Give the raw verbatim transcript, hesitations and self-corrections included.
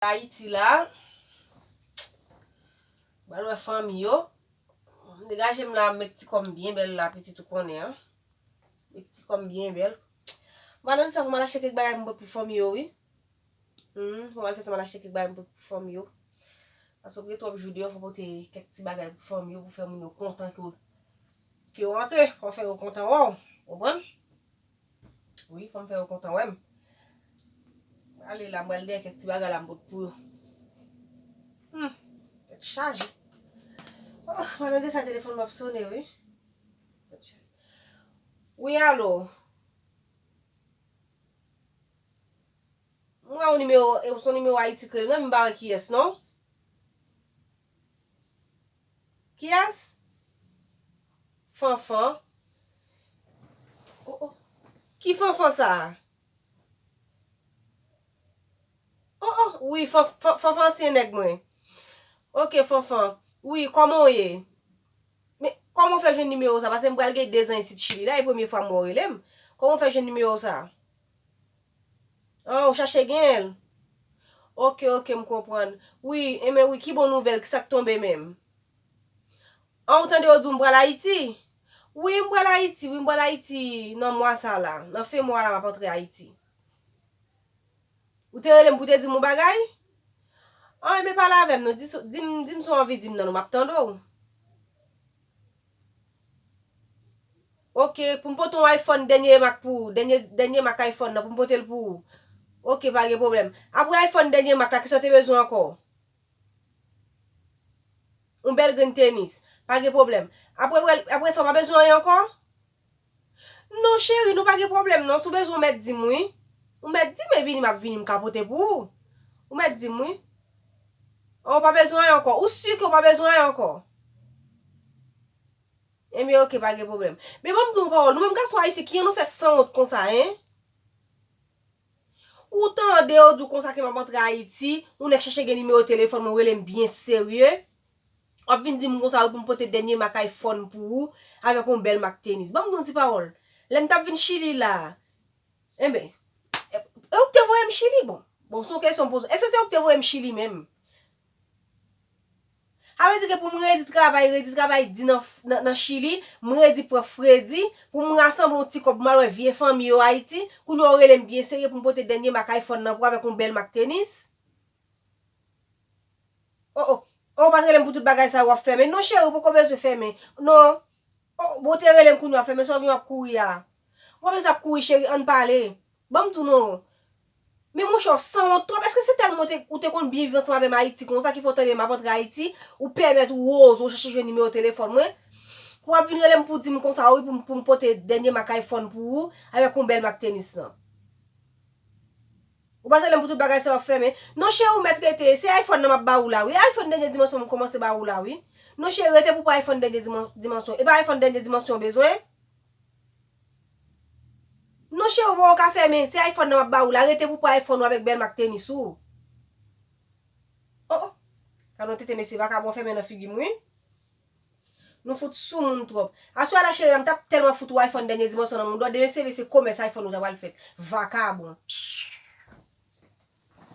Ayiti la. Pral wè fanmi yo. M degaje m la, m met ti kò m byen bèl la, pitit ou konnen an. Met ti kò m byen bèl. M pral nan sa pou m al achte kèk bagay m pot pou fanmi yo, wi. Hmm, pou m al fè sa, m al achte kèk bagay m pot pou fanmi yo. Paske gen twòp jou deyò, fò pote kèk ti bagay pou fanmi yo, pou fè moun yo kontan ke, ke yo antre, fò fè yo kontan wè w. Konprann? Wi, fò m fè yo kontan wè m. Ale la, m pral dèyè kèk ti bagay la m pot pou yo. Hmm, tèt chaje. Oh, pandan de sa, telefòn m ap sonnen, wi. Wi, alo. M wè yon nimewo, e se yon nimewo Ayiti k rele, non, m pa wè kiyès, non. Kiyès? Fanfan. Oh, oh. Ki Fanfan sa a? Oh, oh, wi, Fan-, Fan-, Fanfan ansyen nèg mwen. Ok, Fanfan. Wi, kòman w ye? Men, kòman w fè jwenn nimewo sa? Paske m pral gen de zan isit Chili la, e premye fwa m wè w rele m. Kòman w fè jwenn nimewo sa? An, ou chache genyen l? Ok, ok, m konprann. Wi, enben wi, ki bon nouvèl, ki sa k tonbe menm? An, ou tande yo di w m pral Ayiti? Wi, m pral Ayiti, wi, m pral Ayiti nan mwa sa la. Nan fen mwa la, m ap antre Ayiti. Ou te rele m pou te di m yon bagay? An, enben pale avè m non, di, di m, di m sa w anvi di m nan, non, m ap tande w. Ok, pou m pote yon iPhone dènye mak pou ou, dènye, dènye mak iPhone nan, pou m pote l pou ou. Ok, pa gen pwoblèm. Apre iPhone dènye mak la, kisa w te bezwen ankò? Yon bèl grenn tenis. Pa gen pwoblèm. Apre, apre sa, w pa bezwen anyen ankò? Non, cheri, nou pa gen pwoblèm, non. Si w bezwen, w mèt di m, wi. Ou mèt di m, e vini, m ap vini, m ka pote pou ou. Ou mèt di m, wi. An, w pa bezwen anyen ankò. Ou si ke w pa bezwen anyen ankò? Ebyen, ok, pa gen pwoblèm. Men ban m di w yon pawòl. Nou menm gason ayisyen, kijan nou fè sanwont konsa, en? Ou tande yo di w konsa ke m ap antre Ayiti, yon nèg chache gen nimewo telefòn mwen, rele m byen serye. W ap vin di m konsa wi pou m pote dènye mak iPhone pou ou, avèk yon bèl mak tenis. Ban m di w yon ti pawòl. Lè m t ap vin Chili la, enben, e ou k te voye m Chili? Bon, bon, se yon kesyon m poze w. Èske se ou k te voye m Chili menm? Sa vle di ke pou m redi travay, redi travay di nan, nan, nan Chili, m redi pran fredi, pou m rasanble yon ti kòb, pou m al wè vye fanmi yo Ayiti, kounye a w rele m byen serye pou m pote dènye mak iPhone nan pou avèk yon bèl mak tenis. Oh, oh. Oh, ou pa t rele m pou tout bagay sa yo w ap fèmen. Non, cheri, ou poko bezwen fèmen. Non. Oh, bon, ou te rele m kounye a w ap fèmen, sa w vin w ap kouri a. Ou pa bezwen ap kouri, cheri, ann pale. Ban m di w non. Men monchè, w sanwont twòp. Èske se tèlman ou te, ou te konn byen viv ansanm avè m Ayiti konsa ki fè w tande m ap antre Ayiti, ou pèmèt ou oze w chache jwenn nimewo telefòn mwen? Pou w ap vin rele m pou di m konsa, wi, pou m, pou m pote dènye mak iPhone pou ou, avèk yon bèl mak tenis lan. Ou pa t rele m pou tout bagay sa w ap fèmen. Non, cheri, ou mèt rete. Se iPhone nan m ap ba ou la, wi. iPhone dènye dimansyon m kòmanse ba ou la, wi. Non, cheri, rete pou pran iPhone dènye diman-, dimansyon. E pa iPhone dènye dimansyon w bezwen? Non, cheri, ou poko ka fèmen. Se iPhone nan m ap ba ou la. Rete pou pran iPhone ou avèk bèl mak tenis ou. Oh, oh. Gad yon tete mesye vakabon fèmen nan figi m, wi. Nou fout sou moun twòp. Aswè a la, cheri, m t ap tèlman fout ou iPhone dènye dimansyon nan moun dwa. Demen se vre se komès iPhone ou ta pral fè. Vakabon.